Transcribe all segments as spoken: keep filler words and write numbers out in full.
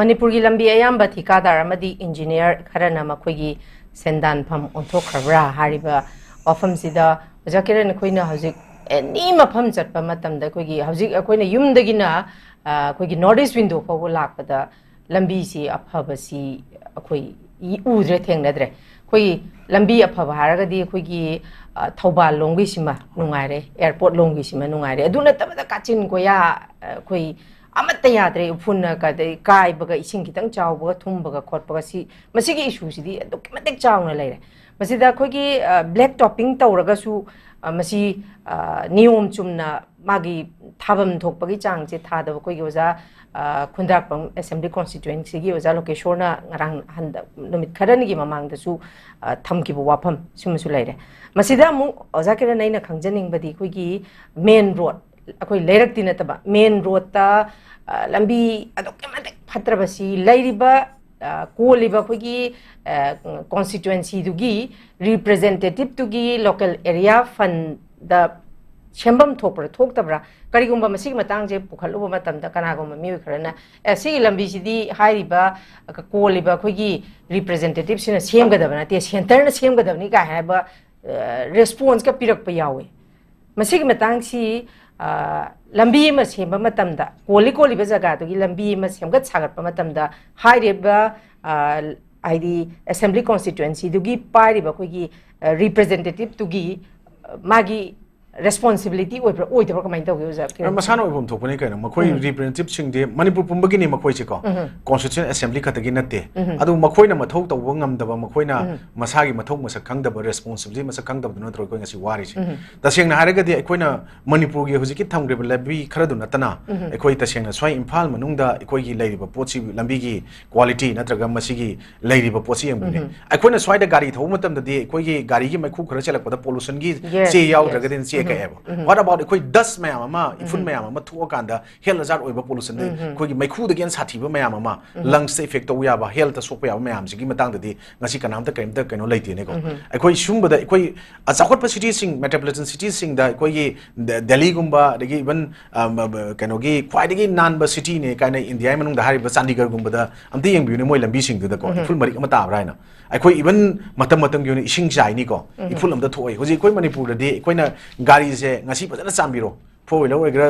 ꯃꯅꯤꯄꯨꯔꯒꯤ ꯂꯝꯕꯤ ꯑꯌꯥꯝꯕ ꯊꯤꯀꯥꯗꯥꯔ ꯑꯃꯗꯤ ꯏꯟꯖꯤꯅꯤꯌꯥꯔ ꯈꯔꯅ ꯃꯈꯣꯏꯒꯤ ꯁꯦꯟꯗꯥꯟꯐꯝ ꯑꯣꯟꯊꯣꯛꯈ꯭ꯔꯕ꯭ꯔꯥ ꯍꯥꯏꯔꯤꯕ ꯋꯥꯐꯝꯁꯤꯗ, ꯑꯣꯖꯥ ꯀꯤꯔꯟ, ꯑꯩꯈꯣꯏꯅ ꯍꯧꯖꯤꯛ ꯑꯦꯅꯤ ꯃꯐꯝ ꯆꯠꯄ ꯃꯇꯝꯗ, ꯑꯩꯈꯣꯏꯒꯤ ꯍꯧꯖꯤꯛ ꯑꯩꯈꯣꯏꯅ ꯌꯨꯝꯗꯒꯤꯅ, ꯑ, ꯑꯩꯈꯣꯏꯒꯤ ꯅꯣꯔꯠ ꯏꯁ ꯋꯤꯟꯗꯣ ꯐꯥꯎꯕ ꯂꯥꯛꯄꯗ ꯂꯝꯕꯤꯁꯤ ꯑꯐꯕꯁꯤ ꯑꯩꯈꯣꯏ ꯎꯗ꯭ꯔꯦ, ꯊꯦꯡꯅꯗ꯭ꯔꯦ꯫ ꯑꯩꯈꯣꯏ ꯂꯝꯕꯤ ꯑꯐꯕ ꯍꯥꯏꯔꯒꯗꯤ ꯑꯩꯈꯣꯏꯒꯤ, ꯑ, ꯊꯧꯕꯥꯜ ꯂꯣꯝꯒꯤꯁꯤꯃ ꯅꯨꯡꯉꯥꯏꯔꯦ, ꯑꯦꯌꯥꯔꯄꯣꯔꯠ ꯂꯣꯝꯒꯤꯁꯤꯃ ꯅꯨꯡꯉꯥꯏꯔꯦ꯫ ꯑꯗꯨ ꯅꯠꯇꯕꯗ ꯀꯥꯆꯤꯟ ꯀꯣꯌꯥ, ꯑ, ꯑꯩꯈꯣꯏ ꯑꯃꯠꯇ ꯌꯥꯗ꯭ꯔꯦ꯫ ꯎꯐꯨꯟꯅ ꯀꯗꯩ ꯀꯥꯏꯕꯒ, ꯏꯁꯤꯡ ꯈꯤꯇꯪ ꯆꯥꯎꯕꯒ, ꯊꯨꯝꯕꯒ ꯈꯣꯠꯄꯒ, ꯁꯤ, ꯃꯁꯤꯒꯤ ꯏꯁꯨꯁꯤꯗꯤ ꯑꯗꯨꯛꯀꯤ ꯃꯇꯤꯛ ꯆꯥꯎꯅ ꯂꯩꯔꯦ꯫ ꯃꯁꯤꯗ ꯑꯩꯈꯣꯏꯒꯤ, ꯑ, ꯕ꯭ꯂꯦꯛ ꯇꯣꯞꯄꯤꯡ ꯇꯧꯔꯒꯁꯨ, ꯑ, ꯃꯁꯤ, ꯑ, ꯅꯤꯌꯣꯝ ꯆꯨꯝꯅ ꯃꯥꯒꯤ ꯊꯥꯐꯝ ꯊꯣꯛꯄꯒꯤ ꯆꯥꯡꯁꯦ ꯊꯥꯗꯕ ꯑꯩꯈꯣꯏꯒꯤ ꯑꯣꯖꯥ, ꯑ, ꯈꯨꯟꯗ꯭ꯔꯥꯛꯄꯝ ꯑꯦꯁꯦꯝꯕ꯭ꯂꯤ ꯀꯣꯟꯁꯇꯤꯇ꯭ꯋꯦꯟꯁꯤꯒꯤ ꯑꯣꯖꯥ ꯂꯣꯀꯦꯁꯣꯔꯅ ꯉꯔꯥꯡ ꯍꯟꯗꯛ ꯅꯨꯃꯤꯠ ꯈꯔꯅꯤꯒꯤ ꯃꯃꯥꯡꯗꯁꯨ, ꯑ, ꯊꯝꯈꯤꯕ ꯋꯥꯐꯝ ꯁꯤꯃꯁꯨ ꯂꯩꯔꯦ꯫ ꯃꯁꯤꯗ ꯑꯃꯨꯛ ꯑꯣꯖꯥ ꯀꯤꯔꯟ, ꯑꯩꯅ ꯈꯪꯖꯅꯤꯡꯕꯗꯤ ꯑꯩꯈꯣꯏꯒꯤ ꯃꯦꯟ ꯔꯣꯗ, ꯑꯩꯈꯣꯏ ꯂꯩꯔꯛꯇꯤ ꯅꯠꯇꯕ ꯃꯦꯟ ꯔꯣꯗꯇ, ꯑ, ꯂꯝꯕꯤ ꯑꯗꯨꯛꯀꯤ ꯃꯇꯤꯛ ꯐꯠꯇ꯭ꯔꯕꯁꯤ ꯂꯩꯔꯤꯕ, ꯑ, ꯀꯣꯜꯂꯤꯕ ꯑꯩꯈꯣꯏꯒꯤ, ꯑ, ꯀꯣꯟꯁꯇꯤꯇ꯭ꯋꯦꯟꯁꯤꯗꯨꯒꯤ ꯔꯤꯄ꯭ꯔꯖꯦꯟꯇꯦꯇꯤꯞꯇꯨꯒꯤ ꯂꯣꯀꯦꯜ ꯑꯦꯔꯤꯌꯥ ꯐꯟꯗ ꯁꯦꯝꯐꯝ ꯊꯣꯛꯄ꯭ꯔꯥ ꯊꯣꯛꯇꯕ꯭ꯔꯥ? ꯀꯔꯤꯒꯨꯝꯕ ꯃꯁꯤꯒꯤ ꯃꯇꯥꯡꯁꯦ ꯄꯨꯈꯠꯂꯨꯕ ꯃꯇꯝꯗ ꯀꯅꯥꯒꯨꯝꯕ ꯃꯤꯑꯣꯏ ꯈꯔꯅ, "ꯑꯦ, ꯁꯤꯒꯤ ꯂꯝꯕꯤꯁꯤꯗꯤ ꯍꯥꯏꯔꯤꯕ ꯀꯣꯜꯂꯤꯕ ꯑꯩꯈꯣꯏꯒꯤ ꯔꯤꯄ꯭ꯔꯖꯦꯟꯇꯦꯇꯤꯞꯁꯤꯅ ꯁꯦꯝꯒꯗꯕ ꯅꯠꯇꯦ, ꯁꯦꯟꯇꯔꯅ ꯁꯦꯝꯒꯗꯕꯅꯤ" ꯀꯥꯏ ꯍꯥꯏꯕ, ꯑ, ꯔꯦꯁꯄꯣꯟꯁꯀ ꯄꯤꯔꯛꯄ ꯌꯥꯎꯋꯤ꯫ ꯃꯁꯤꯒꯤ ꯃꯇꯥꯡꯁꯤ, ꯑ, ꯂꯝꯕꯤ ꯑꯃ ꯁꯦꯝꯕ ꯃꯇꯝꯗ, ꯀꯣꯜꯂꯤ ꯀꯣꯜꯂꯤꯕ ꯖꯒꯥꯗꯨꯒꯤ ꯂꯝꯕꯤ ꯑꯃ ꯁꯦꯝꯒꯠ ꯁꯥꯒꯠꯄ ꯃꯇꯝꯗ ꯍꯥꯏꯔꯤꯕ, ꯑ, ꯍꯥꯏꯗꯤ ꯑꯦꯁꯦꯝꯕ꯭ꯂꯤ ꯀꯣꯟꯁꯇꯤꯇ꯭ꯋꯦꯟꯁꯤꯗꯨꯒꯤ ꯄꯥꯏꯔꯤꯕ ꯑꯩꯈꯣꯏꯒꯤ, ꯑ, ꯔꯤꯄ꯭ꯔꯖꯦꯟꯇꯦꯇꯤꯞꯇꯨꯒꯤ, ꯑ, ꯃꯥꯒꯤ ꯔꯦꯁꯄꯣꯟꯁꯤꯕꯤꯂꯤꯇꯤ ꯑꯣꯏꯕ꯭ꯔꯥ ꯑꯣꯏꯗꯕ꯭ꯔꯥ, ꯀꯃꯥꯏꯅ ꯇꯧꯒꯦ, ꯑꯣꯖꯥ ꯀꯤꯔꯟ? ꯃꯁꯥꯅ ꯑꯣꯏꯐꯝ ꯊꯣꯛꯄꯅꯤ ꯀꯩꯅꯣ꯫ ꯃꯈꯣꯏ ꯎꯝ꯫ ꯔꯤꯄ꯭ꯔꯖꯦꯟꯇꯦꯇꯤꯞꯁꯤꯡꯗꯤ ꯃꯅꯤꯄꯨꯔ ꯄꯨꯝꯕꯒꯤꯅꯤ ꯃꯈꯣꯏꯁꯦꯀꯣ꯫ ꯎꯝ꯫ ꯀꯣꯟꯁꯇꯤꯇ꯭ꯌꯨꯁꯟ ꯑꯦꯁꯦꯝꯕ꯭ꯂꯤ ꯈꯛꯇꯒꯤ ꯅꯠꯇꯦ꯫ ꯎꯝ꯫ ꯑꯗꯨ ꯃꯈꯣꯏꯅ ꯃꯊꯧ ꯇꯧꯕ ꯉꯝꯗꯕ, ꯃꯈꯣꯏꯅ ꯎꯝ꯫ ꯃꯁꯥꯒꯤ ꯃꯊꯧ ꯃꯁꯛ ꯈꯪꯗꯕ, ꯔꯦꯁꯄꯣꯟꯁꯤꯕꯤꯂꯤꯇꯤ ꯃꯁꯛ ꯈꯪꯗꯕꯗꯨ ꯅꯠꯇ꯭ꯔꯣ ꯑꯩꯈꯣꯏ ꯉꯁꯤ ꯋꯥꯔꯤꯁꯦ? ꯎꯝ꯫ ꯇꯁꯦꯡꯅ ꯍꯥꯏꯔꯒꯗꯤ ꯑꯩꯈꯣꯏꯅ ꯃꯅꯤꯄꯨꯔꯒꯤ ꯍꯧꯖꯤꯛꯀꯤ ꯊꯝꯈ꯭ꯔꯤꯕ ꯂꯝꯕꯤ ꯈꯔꯗꯨ ꯅꯠꯇꯅ ꯎꯝ꯫ ꯑꯩꯈꯣꯏ ꯇꯁꯦꯡꯅ ꯁ꯭ꯋꯥꯏ ꯏꯝꯐꯥꯜ ꯃꯅꯨꯡꯗ ꯑꯩꯈꯣꯏꯒꯤ ꯂꯩꯔꯤꯕ ꯄꯣꯠꯁꯤ, ꯂꯝꯕꯤꯒꯤ ꯀ꯭ꯋꯥꯂꯤꯇꯤ ꯅꯠꯇ꯭ꯔꯒ ꯃꯁꯤꯒꯤ ꯂꯩꯔꯤꯕ ꯄꯣꯠꯁꯤ ꯌꯦꯡꯕꯅꯦ꯫ ꯎꯝ꯫ ꯑꯩꯈꯣꯏꯅ ꯁ꯭ꯋꯥꯏꯗ ꯒꯥꯔꯤ ꯊꯧꯕ ꯃꯇꯝꯗꯗꯤ ꯑꯩꯈꯣꯏꯒꯤ ꯒꯥꯔꯤꯒꯤ ꯃꯩꯈꯨ ꯈꯔ ꯆꯦꯜꯂꯛꯄꯗ ꯄꯣꯂꯨꯁꯟꯒꯤ Yes, ꯆꯦ yes. ꯌꯥꯎꯗ꯭ꯔꯒꯗꯤ ꯆꯦ ꯎꯝ꯫ ꯀꯛꯑꯦꯕ꯫ What about ꯑꯩꯈꯣꯏ dust ꯃꯌꯥꯝ ꯑꯃ, ꯏꯐꯨꯟ ꯃꯌꯥꯝ ꯑꯃ ꯊꯣꯛꯑꯀꯥꯟꯗ health hazard ꯑꯣꯏꯕ pollution, ꯑꯩꯈꯣꯏꯒꯤ ꯃꯩꯈꯨꯗꯒꯤ ꯍꯦꯟꯅ ꯁꯥꯊꯤꯕ ꯃꯌꯥꯝ ꯑꯃ, lungs ꯇ effect ꯇꯧꯕ ꯌꯥꯕ, health ꯇ ꯁꯣꯛꯄ ꯌꯥꯕ ꯃꯌꯥꯝꯁꯤꯒꯤ ꯃꯇꯥꯡꯗꯗꯤ ꯉꯁꯤ ꯀꯅꯥꯝꯇ ꯀꯔꯤꯝꯇ ꯀꯩꯅꯣ ꯂꯩꯇꯦꯅꯦꯀꯣ꯫ ꯑꯩꯈꯣꯏ ꯁꯨꯝꯕꯗ ꯑꯩꯈꯣꯏ ꯑ, ꯆꯥꯎꯈꯠꯄ city ꯁꯤꯡ, metropolitan city ꯁꯤꯡꯗ ꯑꯩꯈꯣꯏꯒꯤ ꯗꯦ-, ꯗꯦꯜꯂꯤꯒꯨꯝꯕ, ꯑꯗꯒꯤ even, ꯑ, ꯃ-, ꯃ-, ꯀꯩꯅꯣꯒꯤ ꯈ꯭ꯋꯥꯏꯗꯒꯤ ꯅꯥꯟꯕ city ꯅꯦ ꯀꯥꯏꯅ ꯏꯟꯗꯤꯌꯥꯒꯤ ꯃꯅꯨꯡꯗ ꯍꯥꯏꯔꯤꯕ ꯆꯥꯟꯗꯤꯒꯔꯒꯨꯝꯕꯗ ꯑꯝꯇ ꯌꯦꯡꯕꯤꯌꯨꯅꯦ, ꯃꯣꯏ ꯂꯝꯕꯤꯁꯤꯡꯗꯨꯗꯀꯣ, ꯏꯐꯨꯜ ꯃꯔꯤꯛ ꯑꯃ ꯇꯥꯕ꯭ꯔꯥ ꯍꯥꯏꯅ꯫ ꯑꯩꯈꯣꯏ even ꯃꯇꯝ ꯃꯇꯝꯒꯤ ꯑꯣꯏꯅ ꯏꯁꯤꯡ ꯆꯥꯏꯅꯤꯀꯣ, ꯏꯐꯨꯜ ꯑꯝꯇ ꯊꯣꯛꯑꯣꯏ꯫ ꯍꯧꯖꯤꯛ ꯑꯩꯈꯣꯏ ꯃꯅꯤꯄꯨꯔꯗꯗꯤ ꯑꯩꯈꯣꯏꯅ ꯒꯥꯔꯤꯁꯦ ꯉꯁꯤ ꯐꯖꯅ ꯆꯥꯝꯕꯤꯔꯣ, four wheeler ꯑꯣꯏꯒꯦꯔꯥ,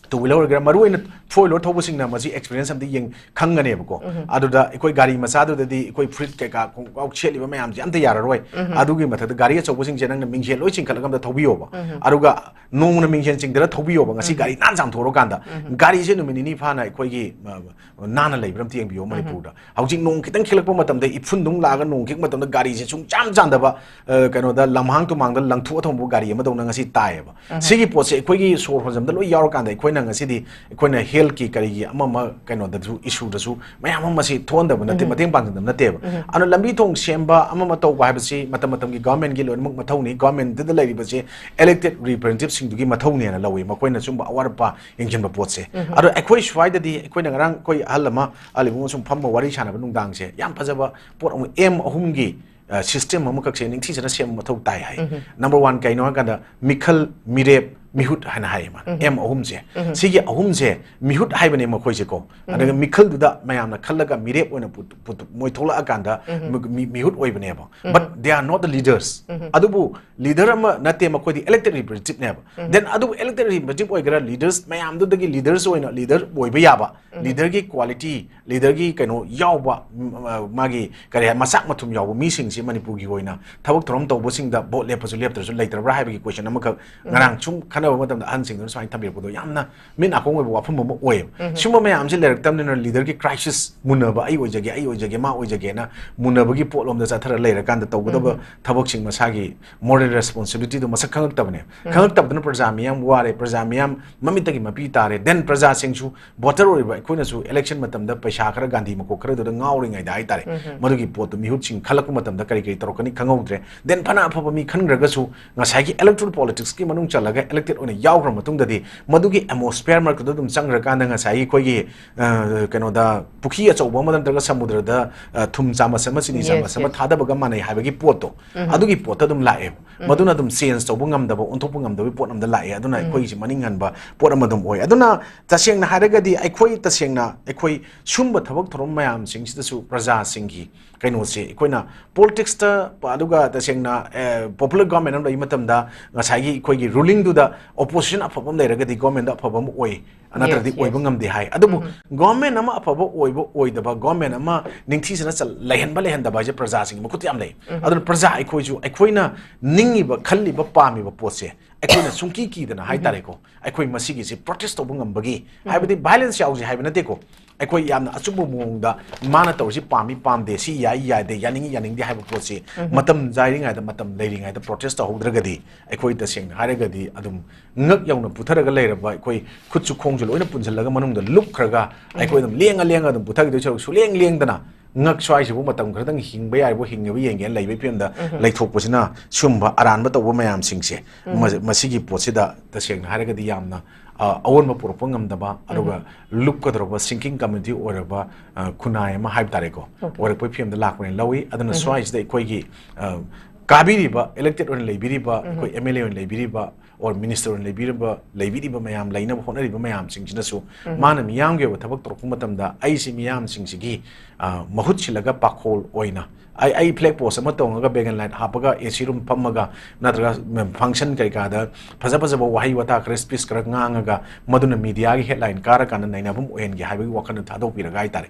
two wheeler ꯑꯣꯏꯒꯦꯔꯥ, ꯃꯔꯨ ꯑꯣꯏꯅ four wheeler ꯊꯧꯕꯁꯤꯡꯅ ꯃꯁꯤ experience ꯑꯝꯇ ꯌꯦꯡ ꯈꯪꯒꯅꯦꯕꯀꯣ꯫ ꯑꯗꯨꯗ ꯑꯩꯈꯣꯏ ꯒꯥꯔꯤ ꯃꯆꯥꯗꯨꯗꯗꯤ ꯑꯩꯈꯣꯏ ꯐꯨꯔꯤꯠ ꯀꯩꯀꯥ ꯈꯣꯡꯒ꯭ꯔꯥꯎ ꯁꯦꯠꯂꯤꯕ ꯃꯌꯥꯝꯁꯦ ꯑꯝꯇ ꯌꯥꯔꯔꯣꯏ꯫ ꯑꯗꯨꯒꯤ ꯃꯊꯛꯇ ꯒꯥꯔꯤ ꯑꯆꯧꯕꯁꯤꯡꯁꯦ ꯅꯪꯅ ꯃꯤꯡꯁꯦꯜ ꯂꯣꯏ ꯆꯤꯡꯈꯠꯂꯒ ꯑꯝꯇ ꯊꯧꯕꯤꯌꯣꯕ꯫ ꯑꯗꯨꯒ ꯅꯣꯡꯃꯅ ꯃꯤꯡꯁꯦꯜ ꯆꯤꯡꯗꯔ ꯊꯧꯕꯤꯌꯣꯕ꯫ ꯉꯁꯤ ꯒꯥꯔꯤ ꯅꯥꯟ ꯆꯥꯝꯊꯣꯛꯎꯔꯀꯥꯟꯗ ꯒꯥꯔꯤꯁꯦ ꯅꯨꯃꯤꯠ ꯅꯤꯅꯤ ꯐꯥꯅ ꯑꯩꯈꯣꯏꯒꯤ, ꯑ, ꯅꯥꯟꯅ ꯂꯩꯕ꯭ꯔꯥ ꯑꯝꯇ ꯌꯦꯡꯕꯤꯌꯣ ꯃꯅꯤꯄꯨꯔꯗ꯫ ꯍꯧꯖꯤꯛ ꯅꯣꯡ ꯈꯤꯇꯪ ꯈꯤꯛꯂꯛꯄ ꯃꯇꯝꯗ, ꯏꯐꯨꯟꯗꯨꯝ ꯂꯥꯛꯑꯒ ꯅꯣꯡ ꯈꯤꯛꯄ ꯃꯇꯝꯗ ꯒꯥꯔꯤꯁꯦ ꯁꯨꯡꯆꯥꯝ ꯆꯥꯝꯗꯕ, ꯑ, ꯀꯩꯅꯣꯗ ꯂꯝꯍꯥꯡ ꯇꯨꯃꯥꯡꯗ ꯂꯪꯊꯣꯛꯑ ꯊꯝꯕ ꯒꯥꯔꯤ ꯑꯃꯗꯧꯅ ꯉꯁꯤ ꯇꯥꯏꯌꯦꯕ꯫ ꯁꯤꯒꯤ ꯄꯣꯠꯁꯦ ꯑꯩꯈꯣꯏꯒꯤ ꯁꯣꯔ ꯍꯣꯟꯖꯕꯗ ꯂꯣꯏ ꯌꯥꯎꯔꯀꯥꯟꯗ ꯑꯩꯈꯣꯏꯅ ꯉꯁꯤꯗꯤ ꯑꯩꯈꯣꯏꯅ health ꯀꯤ ꯀꯔꯤꯒꯤ ꯑꯃ ꯑꯃ ꯀꯩꯅꯣꯗꯁꯨ, issue ꯗꯁꯨ ꯃꯌꯥꯝ ꯑꯃ ꯃꯁꯤ ꯊꯣꯛꯍꯟꯗꯕ ꯅꯠꯇꯦ, ꯃꯇꯦꯡ ꯄꯥꯡꯍꯟꯗꯕ ꯅꯠꯇꯦꯕ꯫ ꯑꯗꯨꯅ ꯂꯝꯕꯤ ꯊꯣꯡ ꯁꯦꯝꯕ ꯑꯃ ꯑꯃ ꯇꯧꯕ ꯍꯥꯏꯕꯁꯤ ꯃꯇꯝ ꯃꯇꯝꯒꯤ government ꯀꯤ ꯂꯣꯏꯅꯃꯛ ꯃꯊꯧꯅꯤ꯫ Government ꯇꯨꯗ ꯂꯩꯔꯤꯕꯁꯦ elected representative ꯁꯤꯡꯗꯨꯒꯤ ꯃꯊꯧꯅꯦꯅ ꯂꯧꯏ, ꯃꯈꯣꯏꯅ ꯁꯨꯝꯕ ꯑꯋꯥꯠ ꯑꯄꯥ ꯌꯦꯡꯁꯤꯟꯕ ꯄꯣꯠꯁꯦ꯫ ꯑꯗꯣ ꯑꯩꯈꯣꯏ ꯁ꯭ꯋꯥꯏꯗꯗꯤ ꯑꯩꯈꯣꯏꯅ ꯉꯔꯥꯡ ꯑꯩꯈꯣꯏ ꯑꯍꯜ ꯑꯃ, ꯑꯍꯜ ꯏꯕꯨꯡ ꯁꯨꯝ ꯐꯝꯃ ꯋꯥꯔꯤ ꯁꯥꯟꯅꯕ ꯅꯨꯡꯗꯥꯡꯁꯦ, ꯌꯥꯝ ꯐꯖꯕ ꯄꯣꯠ ꯑꯃ, ꯑꯦꯝ ꯑꯍꯨꯝꯒꯤ, ꯑ, system ꯑꯃꯈꯛꯁꯦ ꯅꯤꯡꯊꯤꯖꯅ ꯁꯦꯝꯕ ꯃꯊꯧ ꯇꯥꯏ ꯍꯥꯏ꯫ Number one ꯀꯩꯅꯣ ꯍꯥꯏꯀꯥꯟꯗ ꯃꯤꯈꯜ, ꯃꯤꯔꯦꯞ, ꯃꯤꯍꯨꯠ ꯍꯥꯏꯅ ꯍꯥꯏꯌꯦ ꯃꯥꯅ꯫ ꯑꯦꯝ ꯑꯍꯨꯝꯁꯦ꯫ ꯁꯤꯒꯤ ꯑꯍꯨꯝꯁꯦ ꯃꯤꯍꯨꯠ ꯍꯥꯏꯕꯅꯦ ꯃꯈꯣꯏꯁꯦꯀꯣ꯫ ꯑꯗꯨꯒ ꯃꯤꯈꯜꯗꯨꯗ ꯃꯌꯥꯝꯅ ꯈꯜꯂꯒ ꯃꯤꯔꯦꯞ ꯑꯣꯏꯅ ꯄꯨ-, ꯄꯨ-, ꯃꯣꯏ ꯊꯣꯛꯂꯛꯑꯀꯥꯟꯗ ꯃꯤ-, ꯃꯤ-, ꯃꯤꯍꯨꯠ ꯑꯣꯏꯕꯅꯦꯕ꯫ But they are not the leaders. ꯑꯗꯨꯕꯨ leader ꯑꯃ ꯅꯠꯇꯦ, ꯃꯈꯣꯏꯗꯤ elected representative ꯅꯦꯕ꯫ Then ꯑꯗꯨꯕꯨ elected representative ꯑꯣꯏꯒꯦꯔꯥ, leaders ꯃꯌꯥꯝꯗꯨꯗꯒꯤ leaders ꯑꯣꯏꯅ leader ꯑꯣꯏꯕ ꯌꯥꯕ, leader ꯒꯤ quality, leader ꯒꯤ ꯀꯩꯅꯣ ꯌꯥꯎꯕ, ꯃ-, ꯃꯥꯒꯤ ꯀꯔꯤ ꯍꯥꯏ, ꯃꯆꯥꯛ ꯃꯊꯨꯝ ꯌꯥꯎꯕ ꯃꯤꯁꯤꯡꯁꯤ ꯃꯅꯤꯄꯨꯔꯒꯤ ꯑꯣꯏꯅ ꯊꯕꯛ ꯊꯧꯔꯝ ꯇꯧꯕꯁꯤꯡꯗ vote ꯂꯦꯞꯄꯁꯨ ꯂꯦꯞꯇ꯭ꯔꯁꯨ ꯂꯩꯇ꯭ꯔꯕ꯭ꯔꯥ ꯍꯥꯏꯕꯒꯤ question ꯑꯃꯈꯛ ꯉꯔꯥꯡ ꯁꯨꯝ ꯈꯟꯅ ꯍꯥꯏꯅꯕ ꯃꯇꯝꯗ ꯑꯍꯟꯁꯤꯡꯗꯨꯅ ꯁꯨꯃꯥꯏꯅ ꯊꯝꯕꯤꯔꯛꯄꯗꯣ ꯌꯥꯝꯅ ꯃꯤꯠ ꯅꯥꯀꯣꯡ ꯑꯣꯏꯕ ꯋꯥꯐꯝ ꯑꯃ ꯑꯣꯏꯌꯦꯕ꯫ ꯁꯤꯒꯨꯝꯕ ꯃꯌꯥꯝꯁꯦ ꯂꯩꯔꯛꯇꯕꯅꯤꯅ ꯂꯤꯗꯔꯒꯤ ꯀ꯭ꯔꯥꯏꯁꯤꯁ, ꯃꯨꯟꯅꯕ, "ꯑꯩ ꯑꯣꯏꯖꯒꯦ, ꯑꯩ ꯑꯣꯏꯖꯒꯦ, ꯃꯥ ꯑꯣꯏꯖꯒꯦꯅ" ꯃꯨꯟꯅꯕꯒꯤ ꯄꯣꯠꯂꯣꯝꯗ ꯆꯠꯊꯔ ꯂꯩꯔꯀꯥꯟꯗ ꯇꯧꯒꯗꯕ ꯊꯕꯛꯁꯤꯡ, ꯃꯁꯥꯒꯤ ꯃꯣꯔꯦꯜ ꯔꯦꯁꯄꯣꯟꯁꯤꯕꯤꯂꯤꯇꯤꯗꯣ ꯃꯁꯛ ꯈꯪꯉꯛꯇꯕꯅꯦ꯫ ꯈꯪꯉꯛꯇꯕꯗꯨꯅ ꯄ꯭ꯔꯖꯥ ꯃꯤꯌꯥꯝ ꯋꯥꯔꯦ, ꯄ꯭ꯔꯖꯥ ꯃꯤꯌꯥꯝ ꯃꯃꯤꯠꯇꯒꯤ ꯃꯄꯤ ꯇꯥꯔꯦ꯫ ꯗꯦꯟ ꯄ꯭ꯔꯖꯥꯁꯤꯡꯁꯨ, ꯚꯣꯇꯔ ꯑꯣꯏꯔꯤꯕ ꯑꯩꯈꯣꯏꯅꯁꯨ ꯏꯂꯦꯛꯁꯟ ꯃꯇꯝꯗ ꯄꯩꯁꯥ ꯈꯔ, ꯒꯥꯟꯙꯤ ꯃꯀꯣꯛ ꯈꯔꯗꯨꯗ ꯉꯥꯎꯔꯤꯉꯩꯗ ꯍꯥꯏꯇꯥꯔꯦ, ꯃꯗꯨꯒꯤ ꯄꯣꯠꯇꯨ ꯃꯤꯍꯨꯠꯁꯤꯡ ꯈꯜꯂꯛꯄ ꯃꯇꯝꯗ ꯀꯔꯤ ꯀꯔꯤ ꯇꯧꯔꯛꯀꯅꯤ ꯈꯪꯍꯧꯗ꯭ꯔꯦ꯫ ꯗꯦꯟ ꯐꯅ ꯑꯐꯕ ꯃꯤ ꯈꯟꯈ꯭ꯔꯒꯁꯨ ꯉꯁꯥꯏꯒꯤ ꯏꯂꯦꯛꯇꯣꯔꯦꯜ ꯄꯣꯂꯤꯇꯤꯛꯁꯀꯤ ꯃꯅꯨꯡ ꯆꯜꯂꯒ ꯏꯂꯦꯛꯇꯦꯗ ꯑꯣꯏꯅ ꯌꯥꯎꯈ꯭ꯔ ꯃꯇꯨꯡꯗꯗꯤ ꯃꯗꯨꯒꯤ ꯑꯦꯠꯃꯣꯁꯐꯤꯌꯔ ꯃꯔꯛꯇꯨꯗ ꯑꯗꯨꯝ ꯆꯪꯈ꯭ꯔꯀꯥꯟꯗ ꯉꯁꯥꯏꯒꯤ ꯑꯩꯈꯣꯏꯒꯤ, ꯑ, ꯀꯩꯅꯣꯗ ꯄꯨꯈ꯭ꯔꯤ ꯑꯆꯧꯕ ꯑꯃꯗ ꯅꯠꯇ꯭ꯔꯒ ꯁꯃꯨꯗ꯭ꯔꯗ, ꯑ, ꯊꯨꯝ ꯆꯥꯃꯁ ꯑꯃ, ꯆꯤꯅꯤ Yes, ꯆꯥꯃꯁ ꯑꯃ yes. ꯊꯥꯗꯕꯒ ꯃꯥꯟꯅꯩ ꯍꯥꯏꯕꯒꯤ ꯄꯣꯠꯇꯣ, ꯑꯗꯨꯒꯤ ꯄꯣꯠꯇ ꯑꯗꯨꯝ ꯂꯥꯛꯑꯦꯕ꯫ ꯃꯗꯨꯅ ꯑꯗꯨꯝ ꯆꯦꯟꯖ ꯇꯧꯕ ꯉꯝꯗꯕ, ꯑꯣꯟꯊꯣꯛꯄ ꯉꯝꯗꯕꯒꯤ ꯄꯣꯠ ꯑꯃꯗ ꯂꯥꯛꯑꯦ꯫ ꯑꯗꯨꯅ ꯑꯩꯈꯣꯏꯒꯤꯁꯤ ꯃꯅꯤꯡ ꯍꯟꯕ ꯄꯣꯠ ꯑꯃ ꯑꯗꯨꯝ ꯑꯣꯏ꯫ ꯑꯗꯨꯅ ꯇꯁꯦꯡꯅ ꯍꯥꯏꯔꯒꯗꯤ ꯑꯩꯈꯣꯏ ꯇꯁꯦꯡꯅ ꯑꯩꯈꯣꯏ ꯁꯨꯝꯕ ꯊꯕꯛ ꯊꯧꯔꯝ ꯃꯌꯥꯝꯁꯤꯡꯁꯤꯗꯁꯨ ꯄ꯭ꯔꯖꯥꯁꯤꯡꯒꯤ ꯀꯩꯅꯣꯁꯦ ꯑꯩꯈꯣꯏꯅ ꯄꯣꯂꯤꯇꯤꯛꯁꯇ, ꯑꯗꯨꯒ ꯇꯁꯦꯡꯅ, ꯑꯦ, ꯄꯣꯄꯨꯂꯔ ꯒꯣꯔꯃꯦꯟ ꯑꯃ ꯂꯩꯕ ꯃꯇꯝꯗ ꯉꯁꯥꯏꯒꯤ ꯑꯩꯈꯣꯏꯒꯤ ꯔꯨꯂꯤꯡꯗꯨꯗ ꯑꯣꯄꯣꯖꯤꯁꯟ ꯑꯐꯕ ꯑꯃ ꯂꯩꯔꯒꯗꯤ ꯒꯣꯔꯃꯦꯟꯗ ꯑꯐꯕ ꯑꯃ ꯑꯣꯏ, ꯅꯠꯇ꯭ꯔꯗꯤ Yes, ꯑꯣꯏꯕ yes. ꯉꯝꯗꯦ ꯍꯥꯏ꯫ ꯑꯗꯨꯕꯨ ꯒꯣꯔꯃꯦꯟ ꯑꯃ ꯑꯐꯕ ꯑꯣꯏꯕ ꯑꯣꯏꯗꯕ, ꯒꯣꯔꯃꯦꯟ ꯑꯃ ꯅꯤꯡꯊꯤꯖꯅ ꯆꯜ-, ꯂꯩꯍꯟꯕ ꯂꯩꯍꯟꯗꯕ ꯍꯥꯏꯁꯦ ꯄ꯭ꯔꯖꯥꯁꯤꯡꯒꯤ ꯃꯈꯨꯠꯇ ꯌꯥꯝ ꯂꯩ꯫ ꯑꯗꯨꯅ ꯄ꯭ꯔꯖꯥ ꯑꯩꯈꯣꯏꯁꯨ ꯑꯩꯈꯣꯏꯅ ꯅꯤꯡꯉꯤꯕ, ꯈꯜꯂꯤꯕ, ꯄꯥꯝꯃꯤꯕ ꯄꯣꯠꯁꯦ ꯑꯩꯈꯣꯏꯅ ꯁꯨꯡꯀꯤ ꯀꯤꯗꯅ ꯍꯥꯏꯇꯥꯔꯦꯀꯣ, ꯑꯩꯈꯣꯏ ꯃꯁꯤꯒꯤꯁꯤ ꯄ꯭ꯔꯣꯇꯦꯁ ꯇꯧꯕ ꯉꯝꯕꯒꯤ, ꯍꯥꯏꯕꯗꯤ ꯚꯥꯏꯂꯦꯟꯁ ꯌꯥꯎꯁꯤ ꯍꯥꯏꯕ ꯅꯠꯇꯦꯀꯣ, ꯑꯩꯈꯣꯏ ꯌꯥꯝꯅ ꯑꯆꯨꯝꯕ ꯃꯑꯣꯡꯗ ꯃꯥꯅ ꯇꯧꯔꯤꯁꯤ ꯄꯥꯝꯃꯤ ꯄꯥꯝꯗꯦ, ꯁꯤ ꯌꯥꯏ ꯌꯥꯗꯦ, ꯌꯥꯅꯤꯡꯉꯤ ꯌꯥꯅꯤꯡꯗꯦ ꯍꯥꯏꯕ ꯄꯣꯠꯁꯤ ꯃꯇꯝ ꯆꯥꯏꯔꯤꯉꯩꯗ, ꯃꯇꯝ ꯂꯩꯔꯤꯉꯩꯗ ꯄ꯭ꯔꯣꯇꯦꯁ ꯇꯧꯍꯧꯗ꯭ꯔꯒꯗꯤ ꯑꯩꯈꯣꯏ ꯇꯁꯦꯡꯅ ꯍꯥꯏꯔꯒꯗꯤ ꯑꯗꯨꯝ ꯉꯛ ꯌꯧꯅ ꯄꯨꯊꯔꯒ ꯂꯩꯔꯕ ꯑꯩꯈꯣꯏ ꯈꯨꯠꯁꯨ ꯈꯣꯡꯁꯨ ꯂꯣꯏꯅ ꯄꯨꯟꯁꯤꯜꯂꯒ ꯃꯅꯨꯡꯗ ꯂꯨꯞꯈ꯭ꯔꯒ ꯑꯩꯈꯣꯏ ꯑꯗꯨꯝ ꯂꯦꯡꯉ ꯂꯦꯡꯉ ꯑꯗꯨꯝ ꯄꯨꯊꯈꯤꯗꯣꯏ ꯁꯔꯨꯛ ꯁꯨꯂꯦꯡ ꯂꯦꯡꯗꯅ ꯉꯛ ꯁ꯭ꯋꯥꯏꯁꯤꯕꯨ ꯃꯇꯝ ꯈꯔꯗꯪ ꯍꯤꯡꯕ ꯌꯥꯔꯤꯕ ꯍꯤꯡꯉꯕ ꯌꯦꯡꯒꯦꯅ ꯂꯩꯕꯒꯤ ꯐꯤꯕꯝꯗ ꯂꯩꯊꯣꯛꯄꯁꯤꯅ ꯁꯨꯝꯕ ꯑꯔꯥꯟꯕ ꯇꯧꯕ ꯃꯌꯥꯝꯁꯤꯡꯁꯦ ꯃ-, ꯃꯁꯤꯒꯤ ꯄꯣꯠꯁꯤꯗ ꯇꯁꯦꯡꯅ ꯍꯥꯏꯔꯒꯗꯤ ꯌꯥꯝꯅ, ꯑ, ꯑꯑꯣꯟꯕ ꯄꯨꯔꯛꯄ ꯉꯝꯗꯕ, ꯑꯗꯨꯒ ꯂꯨꯞꯀꯗꯧꯔꯕ ꯁꯤꯡꯀꯤꯡ ꯀꯃꯤꯇꯤ ꯑꯣꯏꯔꯕ, ꯑ, ꯈꯨꯟꯅꯥꯏ ꯑꯃ ꯍꯥꯏꯕ ꯇꯥꯔꯦꯀꯣ, ꯑꯣꯏꯔꯛꯄꯒꯤ ꯐꯤꯕꯝꯗ ꯂꯥꯛꯄꯅꯦꯅ ꯂꯧꯏ꯫ ꯑꯗꯨꯅ ꯁ꯭ꯋꯥꯏꯁꯤꯗ ꯑꯩꯈꯣꯏꯒꯤ, ꯑ, ꯀꯥꯕꯤꯔꯤꯕ, ꯏꯂꯦꯛꯇꯦꯗ ꯑꯣꯏꯅ ꯂꯩꯕꯤꯔꯤꯕ, ꯑꯩꯈꯣꯏ ꯑꯦꯝ ꯑꯦꯜ ꯑꯦ ꯑꯣꯏꯅ ꯂꯩꯕꯤꯔꯤꯕ, ꯑꯣꯔ ꯃꯤꯅꯤꯁꯇꯔ ꯑꯣꯏꯅ ꯂꯩꯕꯤꯔꯤꯕ, ꯂꯩꯕꯤꯔꯤꯕ ꯃꯌꯥꯝ, ꯂꯩꯅꯕ ꯍꯣꯠꯅꯔꯤꯕ ꯃꯌꯥꯝꯁꯤꯡꯁꯤꯅꯁꯨ ꯃꯥꯅ ꯃꯤꯌꯥꯝꯒꯤ ꯑꯣꯏꯕ ꯊꯕꯛ ꯇꯧꯔꯛꯄ ꯃꯇꯝꯗ ꯑꯩꯁꯤ ꯃꯤꯌꯥꯝꯁꯤꯡꯁꯤꯒꯤ, ꯑ, ꯃꯍꯨꯠ ꯁꯤꯜꯂꯒ ꯄꯥꯈꯣꯜ ꯑꯣꯏꯅ ꯑꯩ, ꯑꯩ ꯐ꯭ꯂꯦꯛ ꯄꯣꯁ ꯑꯃ ꯇꯣꯡꯉꯒ ꯕꯦꯒꯟ ꯂꯥꯏꯠ ꯍꯥꯞꯄꯒ ꯑꯦ ꯁꯤ ꯔꯨꯝ ꯐꯝꯃꯒ ꯅꯠꯇ꯭ꯔꯒ ꯐꯪꯁꯟ ꯀꯩꯀꯥꯗ ꯐꯖ ꯐꯖꯕ ꯋꯥꯍꯩ ꯋꯥꯇꯥ ꯈꯔ, ꯁ꯭ꯄꯤꯆ ꯈꯔ ꯉꯥꯡꯉꯒ ꯃꯗꯨꯅ ꯃꯤꯗꯤꯌꯥꯒꯤ ꯍꯦꯗꯂꯥꯏꯟ ꯀꯥꯔꯀꯥꯟꯗ ꯅꯩꯅꯕ ꯑꯃ ꯑꯣꯏꯍꯟꯒꯦ ꯍꯥꯏꯕꯒꯤ ꯋꯥꯈꯜꯗ ꯊꯥꯗꯣꯛꯄꯤꯔꯒ ꯍꯥꯏꯇꯥꯔꯦ꯫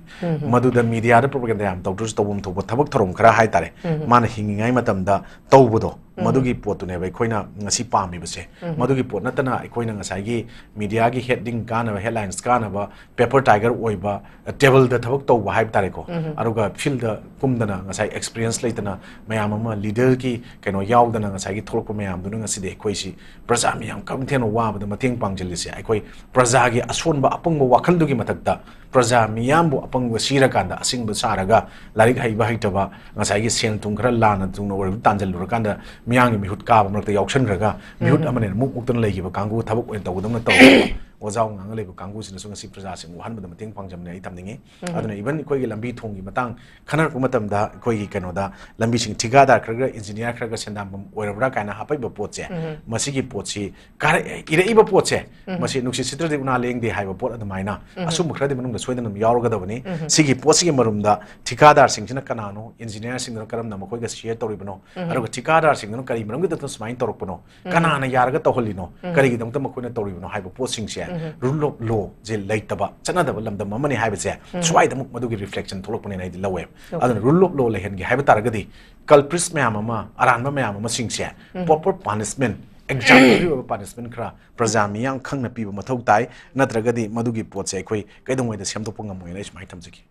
ꯃꯗꯨꯗ ꯃꯤꯗꯤꯌꯥꯗ ꯄ꯭ꯔꯣꯄꯒꯦꯟꯗꯥ ꯌꯥꯝ ꯇꯧꯗ꯭ꯔꯁꯨ ꯇꯧꯐꯝ ꯊꯣꯛꯄ ꯊꯕꯛ ꯊꯧꯔꯝ ꯈꯔ ꯍꯥꯏꯇꯥꯔꯦ, ꯃꯥꯅ ꯍꯤꯡꯉꯤꯉꯩ ꯃꯇꯝꯗ ꯇꯧꯕꯗꯣ, ꯃꯗꯨꯒꯤ ꯄꯣꯠꯇꯨꯅꯦꯕ ꯑꯩꯈꯣꯏꯅ ꯉꯁꯤ ꯄꯥꯝꯃꯤꯕꯁꯦ꯫ ꯃꯗꯨꯒꯤ ꯄꯣꯠ ꯅꯠꯇꯅ ꯑꯩꯈꯣꯏꯅ ꯉꯁꯥꯏꯒꯤ ꯃꯤꯗꯤꯌꯥꯒꯤ ꯍꯦꯗꯤꯡ ꯀꯥꯟꯅꯕ, ꯍꯦꯗꯂꯥꯏꯟꯁ ꯀꯥꯟꯅꯕ, ꯄꯦꯄꯔ ꯇꯥꯏꯒꯔ ꯑꯣꯏꯕ, ꯇꯦꯕꯜꯗ ꯊꯕꯛ ꯇꯧꯕ ꯍꯥꯏꯕ ꯇꯥꯔꯦꯀꯣ꯫ ꯑꯗꯨꯒ ꯐꯤꯜꯗ ꯀꯨꯝꯗꯅ ꯉꯁꯥꯏ ꯑꯦꯛꯁꯄꯤꯔꯤꯌꯦꯟꯁ ꯂꯩꯇꯅ ꯃꯌꯥꯝ ꯑꯃ ꯂꯤꯗꯔꯒꯤ ꯀꯩꯅꯣ ꯌꯥꯎꯗꯅ ꯉꯁꯥꯏꯒꯤ ꯊꯣꯛꯂꯛꯄ ꯃꯌꯥꯝꯗꯨꯅ ꯉꯁꯤꯗꯤ ꯑꯩꯈꯣꯏꯁꯤ ꯄ꯭ꯔꯖꯥ ꯃꯤꯌꯥꯝ ꯀꯝꯊꯦꯟꯅ ꯋꯥꯕꯗ ꯃꯇꯦꯡ ꯄꯥꯡꯁꯤꯜꯂꯤꯁꯦ꯫ ꯑꯩꯈꯣꯏ ꯄ꯭ꯔꯖꯥꯒꯤ ꯑꯁꯣꯟꯕ ꯑꯄꯪꯕ ꯋꯥꯈꯜꯗꯨꯒꯤ ꯃꯊꯛꯇ ꯄ꯭ꯔꯖꯥ ꯃꯤꯌꯥꯝꯕꯨ ꯑꯄꯪꯕ ꯁꯤꯔꯀꯥꯟꯗ ꯑꯁꯤꯡꯕ ꯁꯥꯔꯒ ꯂꯥꯏꯔꯤꯛ ꯍꯩꯕ ꯍꯩꯇꯕ ꯉꯁꯥꯏꯒꯤ ꯁꯦꯟ ꯊꯨꯝ ꯈꯔ ꯂꯥꯟꯅ ꯊꯨꯡꯅ ꯑꯣꯏꯔꯕ ꯇꯥꯟꯁꯤꯜꯂꯨꯔꯀꯥꯟꯗ ꯃꯤꯌꯥꯝꯒꯤ ꯃꯤꯍꯨꯠ ꯀꯥꯕ ꯃꯔꯛꯇ ꯌꯥꯎꯁꯟꯈ꯭ꯔꯒ ꯃꯤꯍꯨꯠ ꯑꯃꯅ ꯍꯦꯟꯅ ꯃꯨꯛ ꯃꯨꯛꯇꯅ ꯂꯩꯈꯤꯕ ꯀꯥꯡꯕꯨ ꯊꯕꯛ ꯑꯣꯏꯅ ꯇꯧꯒꯗꯕꯅ ꯇꯧꯔꯒ ꯑꯣꯖꯥ ꯉꯥꯡꯉ ꯂꯩꯕ ꯀꯥꯡꯕꯨꯁꯤꯅꯁꯨ ꯉꯁꯤ ꯄ꯭ꯔꯖꯥꯁꯤꯡ ꯋꯥꯍꯟꯕꯗ ꯃꯇꯦꯡ ꯄꯥꯡꯖꯕꯅꯦ ꯑꯩ ꯊꯝꯅꯤꯡꯉꯤ꯫ ꯑꯗꯨꯅ ꯏꯚꯟ ꯑꯩꯈꯣꯏꯒꯤ ꯂꯝꯕꯤ ꯊꯣꯡꯒꯤ ꯃꯇꯥꯡ ꯈꯟꯅꯔꯛꯄ ꯃꯇꯝꯗ ꯑꯩꯈꯣꯏꯒꯤ ꯀꯩꯅꯣꯗ ꯂꯝꯕꯤꯁꯤꯡ ꯊꯤꯀꯥꯗꯥꯔ ꯈꯔꯒ ꯏꯟꯖꯤꯅꯤꯌꯥꯔ ꯈꯔꯒ ꯁꯦꯟꯗꯥꯟꯐꯝ ꯑꯣꯏꯔꯕ꯭ꯔꯥ ꯀꯥꯏꯅ ꯍꯥꯞꯄꯛꯏꯕ ꯄꯣꯠꯁꯦ, ꯃꯁꯤꯒꯤ ꯄꯣꯠꯁꯤ ꯀꯥꯔꯛ-, ꯏꯔꯛꯏꯕ ꯄꯣꯠꯁꯦ ꯃꯁꯤ ꯅꯨꯡꯁꯤꯠ ꯁꯤꯠꯇ꯭ꯔꯗꯤ ꯎꯅꯥ ꯂꯦꯡꯗꯦ ꯍꯥꯏꯕ ꯄꯣꯠ ꯑꯗꯨꯃꯥꯏꯅ ꯑꯁꯨꯝꯕ ꯈꯔꯗꯤ ꯃꯅꯨꯡꯗ ꯁꯣꯏꯗꯅ ꯑꯗꯨꯝ ꯌꯥꯎꯔꯒꯗꯕꯅꯤ꯫ ꯁꯤꯒꯤ ꯄꯣꯠꯁꯤꯒꯤ ꯃꯔꯨꯝꯗ ꯊꯤꯀꯥꯗꯥꯔꯁꯤꯡꯁꯤꯅ ꯀꯅꯥꯅꯣ, ꯏꯟꯖꯤꯅꯤꯌꯥꯔꯁꯤꯡꯗꯨꯅ ꯀꯔꯝꯅ ꯃꯈꯣꯏꯒ ꯁꯤꯌꯔ ꯇꯧꯔꯤꯕꯅꯣ, ꯑꯗꯨꯒ ꯊꯤꯀꯥꯗꯥꯔꯁꯤꯡꯗꯨꯅ ꯀꯔꯤ ꯃꯔꯝꯒꯤꯗꯃꯛꯇ ꯁꯨꯃꯥꯏꯅ ꯇꯧꯔꯛꯄꯅꯣ, ꯀꯅꯥꯅ ꯌꯥꯔꯒ ꯇꯧꯍꯜꯂꯤꯅꯣ, ꯀꯔꯤꯒꯤꯗꯃꯛꯇ ꯃꯈꯣꯏꯅ ꯇꯧꯔꯤꯕꯅꯣ ꯍꯥꯏꯕ ꯄꯣꯠꯁꯤꯡꯁꯦ, ꯔꯨꯜ ꯑꯣꯐ ꯂꯣꯁꯦ ꯂꯩꯇꯕ ꯆꯠꯅꯗꯕ ꯂꯝꯗꯝ ꯑꯃꯅꯤ ꯍꯥꯏꯕꯁꯦ ꯁ꯭ꯋꯥꯏꯗ ꯑꯃꯨꯛ ꯃꯗꯨꯒꯤ ꯔꯤꯐ꯭ꯂꯦꯛꯁꯟ ꯊꯣꯛꯂꯛꯄꯅꯦꯅ ꯑꯩꯗꯤ ꯂꯧꯋꯦ꯫ ꯑꯗꯨꯅ ꯔꯨꯜ ꯑꯣꯐ ꯂꯣ ꯂꯩꯍꯟꯒꯦ ꯍꯥꯏꯕ ꯇꯥꯔꯒꯗꯤ ꯀꯜꯄ꯭ꯔꯤꯠꯁ ꯃꯌꯥꯝ ꯑꯃ, ꯑꯔꯥꯟꯕ ꯃꯌꯥꯝ ꯑꯃꯁꯤꯡꯁꯦ ꯄ꯭ꯔꯣꯄꯔ ꯄꯥꯅꯤꯁꯃꯦꯟ, ꯑꯦꯛꯖꯥꯝꯄꯜ ꯑꯣꯏꯕ ꯄꯥꯅꯤꯁꯃꯦꯟ ꯈꯔ ꯄ꯭ꯔꯖꯥ ꯃꯤꯌꯥꯝ ꯈꯪꯅ ꯄꯤꯕ ꯃꯊꯧ ꯇꯥꯏ꯫ ꯅꯠꯇ꯭ꯔꯒꯗꯤ ꯃꯗꯨꯒꯤ ꯄꯣꯠꯁꯦ ꯑꯩꯈꯣꯏ ꯀꯩꯗꯧꯉꯩꯗ ꯁꯦꯝꯗꯣꯛꯄ ꯉꯝꯃꯣꯏꯅ ꯑꯩ ꯁꯨꯃꯥꯏꯅ ꯊꯝꯖꯒꯦ꯫